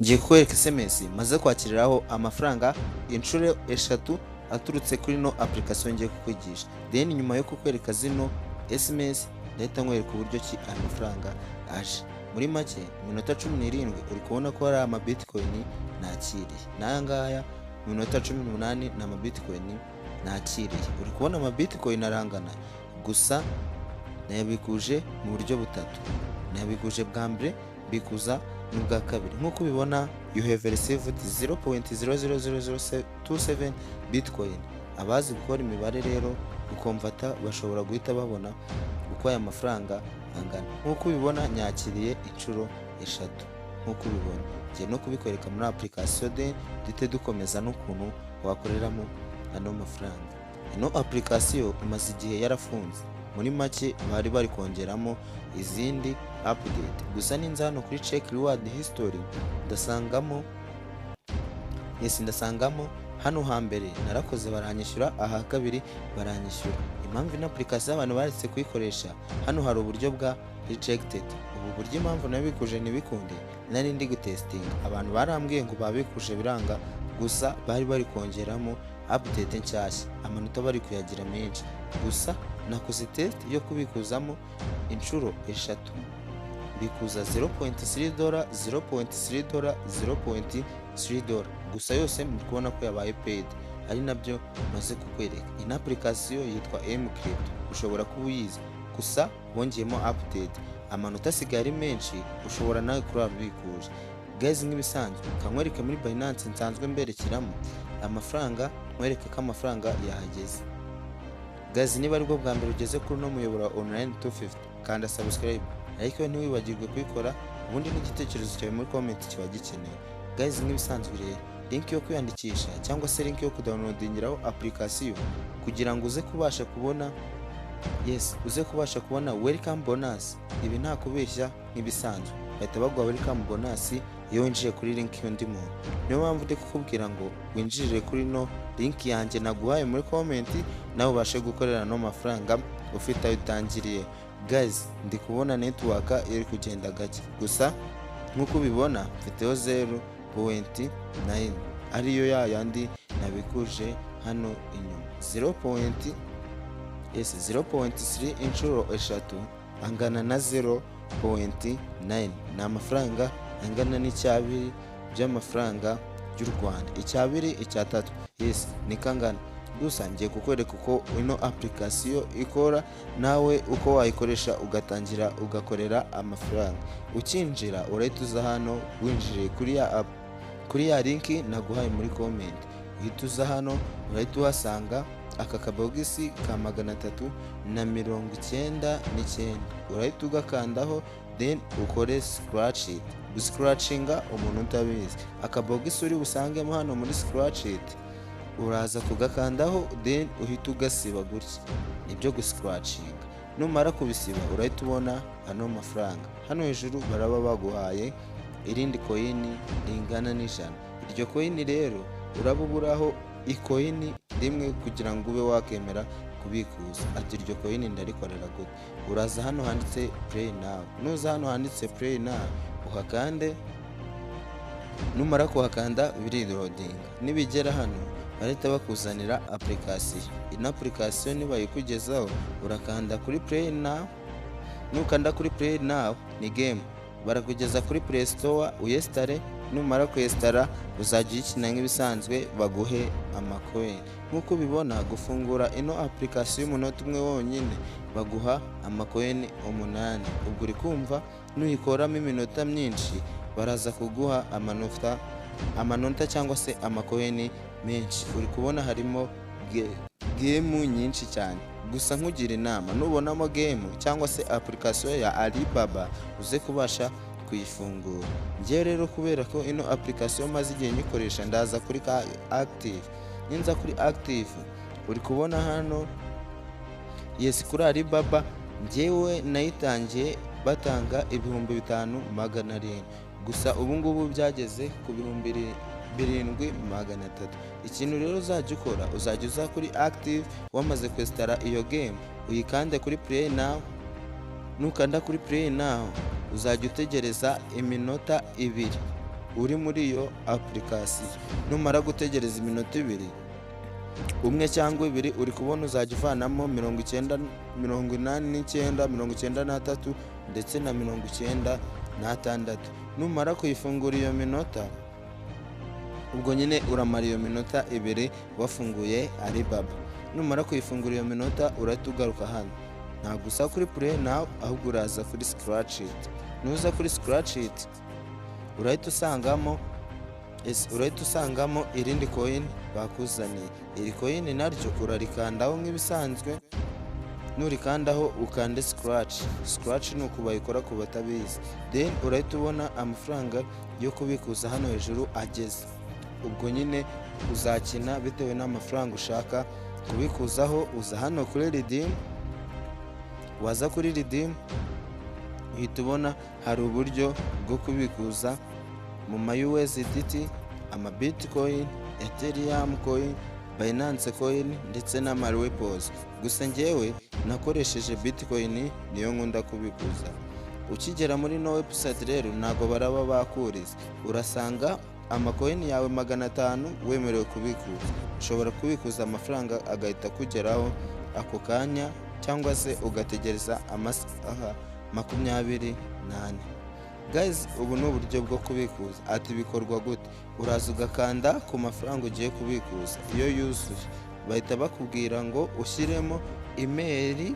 Ngiye kukwereka SMS maze kwakiriraho amafaranga inshuro eshatu aturutse kuri ino application ngiye kukwigisha. Then nyuma yo kukwereka zino SMS, ndahita nkwereka uburyo ki aya mafaranga aje. Muri make, iminota 17 uri kubona ko hari ama bitcoin nakiriye, n'aya ngaya mu minota 18 ni ama bitcoin nakiriye. Uri kubona ama bitcoin arangana. Gusa nayabikuje mu buryo butatu: nayabikuje bwa mbere, mbikuza n'ubwa kabiri. Nk'uko ubibona, "You have received 0.00027 bitcoin." Abazi gukora imibare rero, gukomvata, bashobora guhita babona uko aya mafaranga angana. Nk'uko ubibona, nyakiriye inshuro eshatu. Nk'uko ubibona, ngiye no kubikwereka muri application, de duhite dukomeza n'ukuntu wakoreramo ano mafaranga. Ino application imaze igihe yarafunze. Muri make, bari kongeramo izindi update. Gusa ninza hano kuri check reward history, ndasangamo, yes, ndasangamo hano hambere narakoze baranyishyura, aha kabiri baranyishyura. Impamvu ino application abantu baretse kuyikoresha, hano hari uburyo bwa rejected. Ubu buryo, impamvu nabikuje ntibikunde, nari ndi gutestinga. Abantu barambwiye ngo babikuje biranga. Gusa bari kongeramo update nshyashya, amanota bari kuyagira menshi. Gusa nakoze test yo kubikuzamo inshuro eshatu, mbikuza $0.3, $0.3, $0.3. Gusa yose muri kubona ko yabaye paid, ari nabyo maze kukwereka. Ino application yitwa M Crypto, ushobora kuba uyizi. Gusa bongeyemo update, amanota asigaye ari menshi, ushobora nawe kurara ubikuje. Guys, nk'ibisanzwe, kankwereke muri Binance nsanzwe mberekeramo amafaranga, nkwereke ko amafaranga yahageze. Guys, niba aribwo bwa mbere ugeze kuri uno muyoboro wa Online 250, kanda subscribe, ariko ntiwibagirwe kuyikora. Ubundi n'igitekerezo cyawe muri comment kiba gikenewe. Guys, nk'ibisanzwe rero, link yo kwiyandikisha cyangwa se link yo kudownloadingiraho application kugira ngo uze kubasha kubona, yes, uze kubasha kubona welcome bonus. Ibi nta kubeshya, nk'ibisanzwe bahita baguha welcome bonus iyo winjiye kuri link y'undi muntu. Niyo mpamvu ndi kukubwira ngo winjirire kuri no link yanjye naguhaye muri comment, nawe ubashe gukorera no mafaranga ufite ayo utangiriye. Guys, ndi kubona network iri kugenda gake. Gusa nk'uko ubibona, mfiteho 0.9, ariyo ya yandi nabikuje hano inyuma. 0 point, yes, 0.3 inshuro eshatu angana na 0.9, ni amafaranga angana n'icyabiri by'amafaranga y'u Rwanda, icyabiri, icyatatu, yes, niko angana. Gusa ngiye kukwereka uko ino application ikora, nawe uko wayikoresha ugatangira ugakorera amafaranga. Ukinjira, urahita uza hano winjiriye kuri ya app, kuri ya link naguhaye muri comment. Uhita uza hano, urahita uhasanga aka kabogisi ka 399. Urahita ugakandaho, then ukore scratch it. Guscratchinga, umuntu utabizi, akabogisi uri busangemo hano muri scratch it, uraza kugakandaho, then uhita ugasiba gutya. Nibyo guscratchinga. Numara kubisiba, urahita ubona ano mafaranga hano hejuru. Baraba baguhaye irindi coin ringana n'100. Iryo coin rero, uraba uburaho icoin rimwe kugira ngo ube wakemera kubikuza. Ati: "Iryo coin ndarikorera gute?" Uraza hano handitse "Play now". Nuza hano handitse "Play now", uhakande. Numara kuhakanda, biriloadinga. Nibigera hano, barahita bakuzanira application. Ino application nibayikugezaho, urakanda kuri "Play now". Nukanda kuri "Play now", ni game, barakugeza kuri Play Store, uyinstalle. Numara kuyinstalla, uzajya uyikina nk'ibisanzwe, baguhe amacoin. Nk'uko ubibona, gufungura ino application y'umunota umwe wonyine, baguha amacoin 8. Ubwo uri kumva, nuyikoramo iminota myinshi, baraza kuguha amanota cyangwa se amacoin menshi. Uri kubona harimo game nyinshi cyane. Gusa nkugira inama, nubonamo game cyangwa se application ya Alibaba, uze kubasha kuyifungura. Njyewe rero, kubera ko ino application maze igihe nyikoresha, ndaza kuri ka active. Ninza kuri active, uri kubona hano, yes, kuri Alibaba njyewe nayitangiye batanga 5700. Gusa ubu ngubu byageze ku 7300. Ikintu rero uzajya ukora, uzajya uza kuri active wamaze kwinstalla iyo game, uyikande kuri "Play now". Nukanda kuri "Play now", uzajya utegereza iminota 2. uri muri iyo application. Numara gutegereza iminota 2, 1 cyangwa 2, uri kubona uzajya uvanamo 90, 89, 93 ndetse na 96. Numara kuyifungura iyo minota, ubwo nyine uramara iyo minota 2 wafunguye Alibaba. Numara kuyifungura iyo minota, urahita ugaruka hano. Ntabwo usa kuri play now, ahubwo uraza kuri scratch it. Nuza kuri scratch it, urahita usangamo, yes, urahita usangamo irindi coin bakuzaniye. Iri coin naryo urarikandaho nk'ibisanzwe. Nurikandaho ukande scratch. Scratch ni uku bayikora ku batabizi. Then urahita ubona amafaranga yo kubikuza hano hejuru ageze. Ubwo nyine uzakina bitewe n'amafaranga ushaka kubikuzaho. Uza hano kuri redeem. Waza kuri redeem, uhita ubona hari uburyo bwo kubikuza mu ma USDT, ama Bitcoin, Ethereum coin, Binance coin ndetse n'ama Ripples. Gusa njyewe nakoresheje Bitcoin, niyo nkunda kubikuza. Ukigera muri no website rero, ntabwo baraba bakuriza, urasanga ama coin yawe 500 wemerewe kubikuza. Ushobora kubikuza amafaranga agahita akugeraho ako kanya, cyangwa se ugategereza amasaha 24. Guys, ubu ni uburyo bwo kubikuza. Ati bikorwa gute? Uraza ugakanda ku mafaranga ugiye kubikuza. Iyo yuzuye, bahita bakubwira ngo ushyiremo email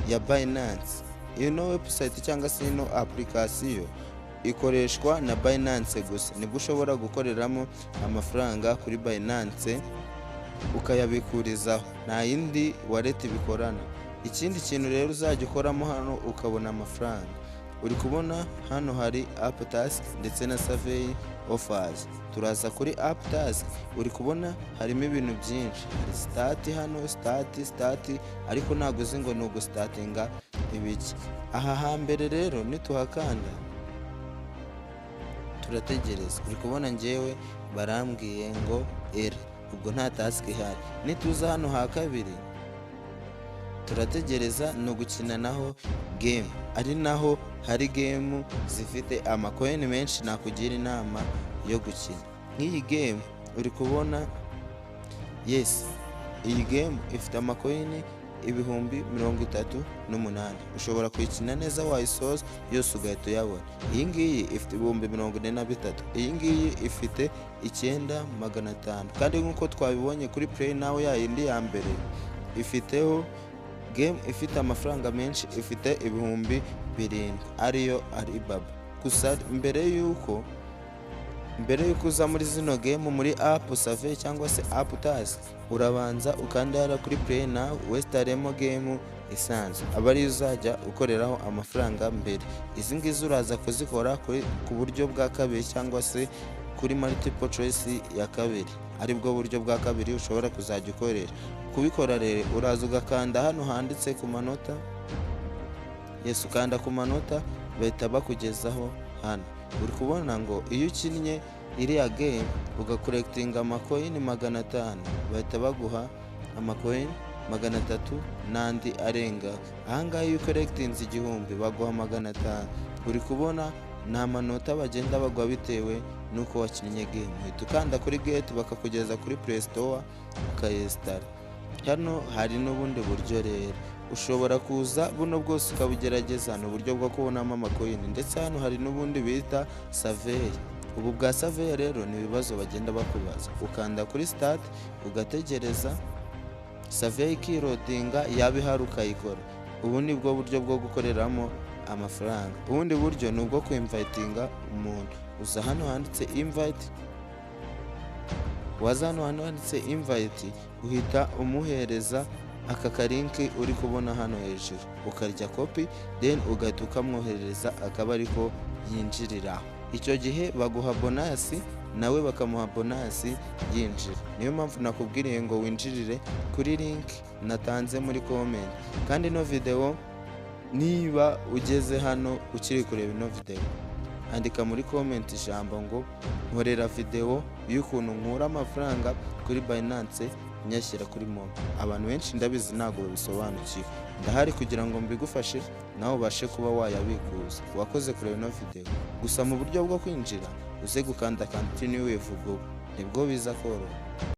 ya Binance. Ino website cyangwa se ino application ikoreshwa na Binance gusa, nibwo ushobora gukoreramo amafaranga kuri Binance ukayabikurizaho, nta yindi wallet bikorana. Ikindi kintu rero uzajya ukoramo hano ukabona amafaranga, uri kubona hano hari app task ndetse na survey offers. Turaza kuri app task, uri kubona harimo ibintu byinshi. Hari start hano, start, start, ariko ntabwo uzi ngo ni ugustartinga ibiki. Aha hambere rero nituhakanda, turategereza. Uri kubona ngewe barambwiye ngo error, ubwo nta task ihari. Nituza hano ha kabiri, turategereza, ni ugukina naho game, ari naho hari game zifite ama coin menshi. Nakugira inama yo gukina nk'iyi game uri kubona. Yes, iyi game ifite ama coin 38,000. Ushobora kuyikina neza, wayisoza yose ugahita uyabona. Iyi ngiyi ifite 43,000, iyi ngiyi ifite 9,500. Kandi nk'uko twabibonye kuri play now ya yindi ya mbere, ifiteho game ifite amafaranga menshi, ifite 7,000, ariyo Alibaba. Gusa mbere y'uko uza muri zino game, muri app survey cyangwa se app task, urabanza ukanda hariya kuri play now, wesitaremo game isanzwe, aba ariyo uzajya ukoreraho amafaranga mbere. Izi ngizi uraza kuzikora ku buryo bwa kabiri, cyangwa se kuri multiple choice ya kabiri, aribwo buryo bwa kabiri ushobora kuzajya ukoresha. Kubikora rero, uraza ugakanda hano handitse ku manota. Yes, ukanda ku manota, bahita bakugezaho hano. Uri kubona ngo iyo ukinnye iriya game ugacollectinga ama coin 500, bahita baguha ama coin 300 n'andi arenga. Ahangaha iyo ucollectinze 1000, baguha 500. Uri kubona ni amanota bagenda baguha bitewe n'uko wakinnye game. Uhita ukanda kuri get, bakakugeza kuri Play Store, ukayinstalla. Hano hari n'ubundi buryo rero ushobora kuza, buno bwose ukabugerageza, ni uburyo bwo kubonamo ama coin. Ndetse hano hari n'ubundi bita survey. Ubu bwa survey rero ni ibibazo bagenda bakubaza. Ukanda kuri start, ugategereza survey ikiloadinga, yaba ihari ukayikora. Ubu ni bwo buryo bwo gukoreramo amafaranga. Ubundi buryo ni ubwo kwinvitinga umuntu. Uza hano handitse invite. Waza hano handitse invite, uhita umuhereza aka ka link uri kubona hano hejuru, ukarya copy, then ugahita ukamwoherereza, akaba ariko yinjirira. Icyo gihe baguha bonus, nawe bakamuha bonus yinjira. Niyo mpamvu nakubwiriye ngo winjirire kuri link natanze muri comment. Kandi ino video, niba ugeze hano ukiri kureba ino video, andika muri comment ijambo ngo nkorera video y'ukuntu nkura amafaranga kuri Binance nyashyira kuri MoMo. Abantu benshi ndabizi ntabwo babisobanukiwe. Ndahari kugira ngo mbigufashe, nawe ubashe kuba wayabikuza. Wakoze kureba ino video. Gusa mu buryo bwo kwinjira Uze gukanda continue with Google, nibwo biza koroha.